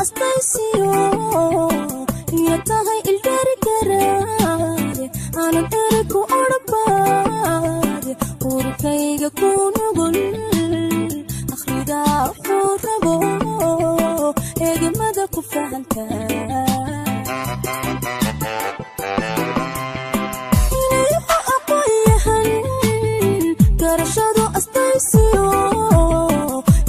astaysiyo iyo tahay ildaari karaade aanan eri ku odhanbaade urkayga ku nugul akhridaa wuxuu rabo eegmada ku fahanta inayuhu aqoonyahan garashadu astaysiyo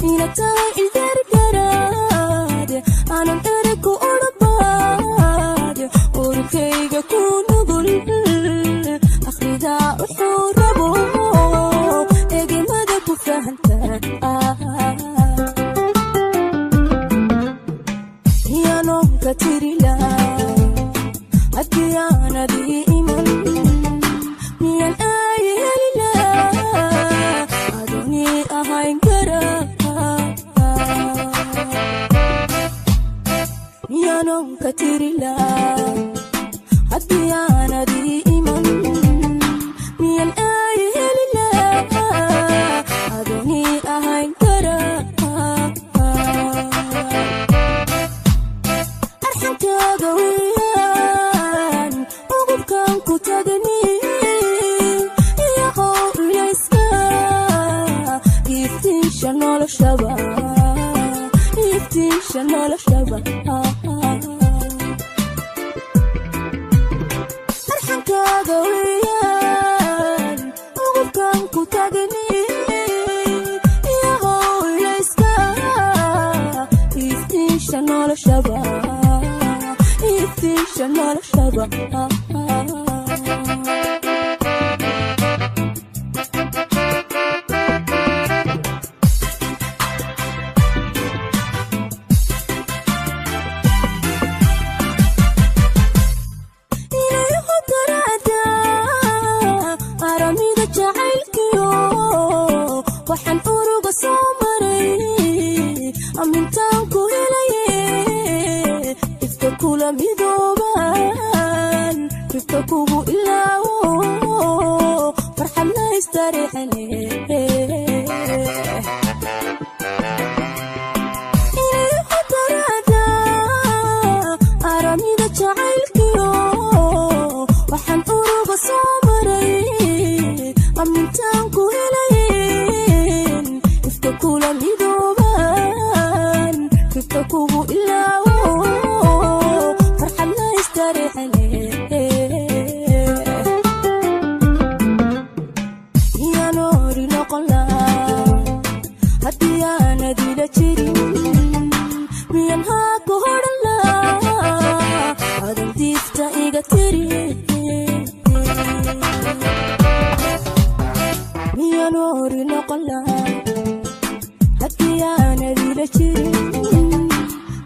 ina tahay ildaari karaade aanan eri ku odhanbaade urkayga ku nugul akhridaa wuxuu rabo eegmada ku fahanta miyaanonka tirila haddii aanadii iman miyaan ay helila adoonii ahayn kara miyaanonka tirila haddii aanadii iman miyaan ay helila adoonii ahayn kara arxankaaga weeyaan ugubkan ku tagni iyahow ilayska iftiisha noloshaba iftiisha noloshaba arxankaaga weeyaan ugubkan ku tagni iyahow ilayska iftiisha noloshaba iftiisha noloshaba ilayhu taraada aramida jacaylkiyo waxaan uruga soo maray amintaan ku helaye ifka kula midoobaan ifka kugu ilaawo farxad la istareexane ilayhu taraada aramida jacaylkiyo waxaan uruga soo maray amintaan ku helayen ifka kula midoobaan ifka kugu ilaawo farxad la istareexane miyaan ori noqon lahaa haddii aanad ila jirin miyaan haa ku hodhan lahaa adan diifta iga tiri miyaan ori noqon lahaa haddii aanad ila jirin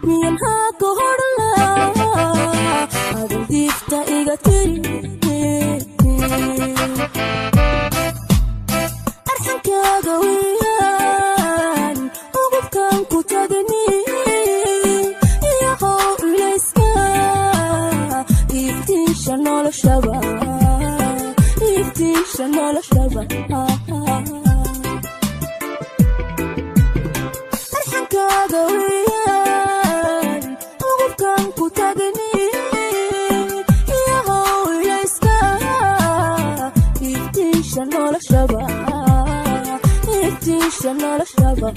miyaan haa ku hodhan lahaa adan diifta iga tiri arxankaaga weeyaan ugubkan ku tagni iyahow ilayska iftiisha noloshaba iftiisha noloshaba arxankaaga weeyaan ugubkan ku tagni iyahow ilayska iftiisha noloshaba iftiisha noloshaba.